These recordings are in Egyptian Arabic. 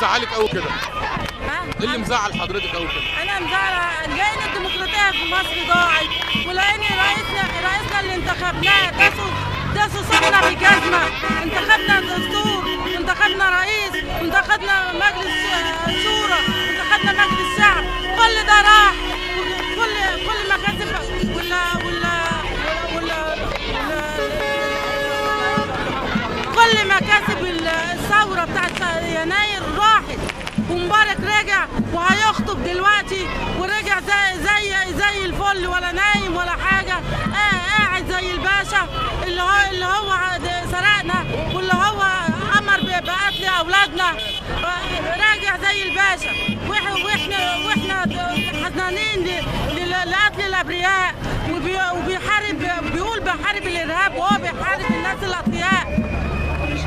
مزعلك قوي كده؟ ها؟ ايه اللي مزعل حضرتك قوي كده؟ انا مزعله لان الديمقراطية في مصر ضاعت، ولان رئيسنا اللي انتخبناه داسوا صحنا بالجزمه. انتخبنا دستور، انتخبنا رئيس، انتخبنا مجلس شورى، انتخبنا مجلس شعب، كل ده راح. كل مكاسب ولا ولا ولا كل مكاسب الثورة بتاعت يناير راحت. ومبارك رجع وهيخطب دلوقتي، ورجع زي زي زي الفل، ولا نايم ولا حاجة، قاعد زي الباشا اللي هو سرقنا واللي هو امر بقتل اولادنا، راجع زي الباشا. واحنا حزنانين لقتل الابرياء، وبيحارب، بيقول بيحارب الارهاب وهو بيحارب الناس الاتقياء،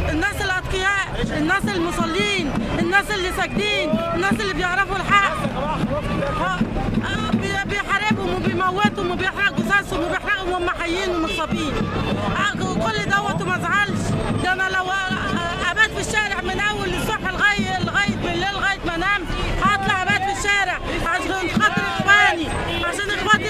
الناس الاتقياء، الناس المصلين، الناس اللي ساجدين، الناس اللي بيعرفوا الحق. بيحاربهم وبيموتهم وبيحرقوا جثثهم وبيحرقهم وهم حيين ومصابين. كل دوت وما ازعلش. ده انا لو ابات في الشارع من اول الصبح لغاية بالليل لغاية ما انام، هطلع ابات في الشارع عشان خاطر اخواني، عشان اخواتي،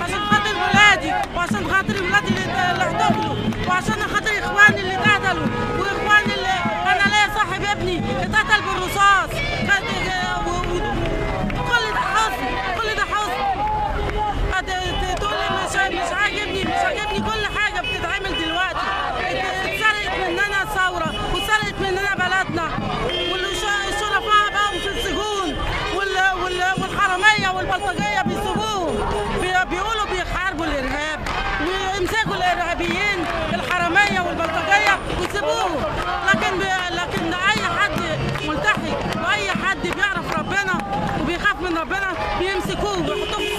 عشان خاطر ولادي، وعشان خاطر ولادي اللي اعتقلوا، وعشان خاطر اخواني اللي اتقتلوا، واخواني اللي انا ليا صاحب ابني اتقتل بالرصاص. كل ده حزن، كل ده حزن. تقول لي مش عاجبني، مش عاجبني كل حاجة بتتعمل دلوقتي. اتسرقت مننا الثورة، واتسرقت مننا بلدنا، والشرفاء بقوا في السجون، والحراميه والبلطجيه بيسيبوهم، بيقولوا بيحاربوا الارهاب، ويمسكوا الارهابيين الحرامية والبلطجيه ويسيبوهم. لكن اي حد ملتحي واي حد بيعرف ربنا وبيخاف من ربنا بيمسكوه ويحطوه في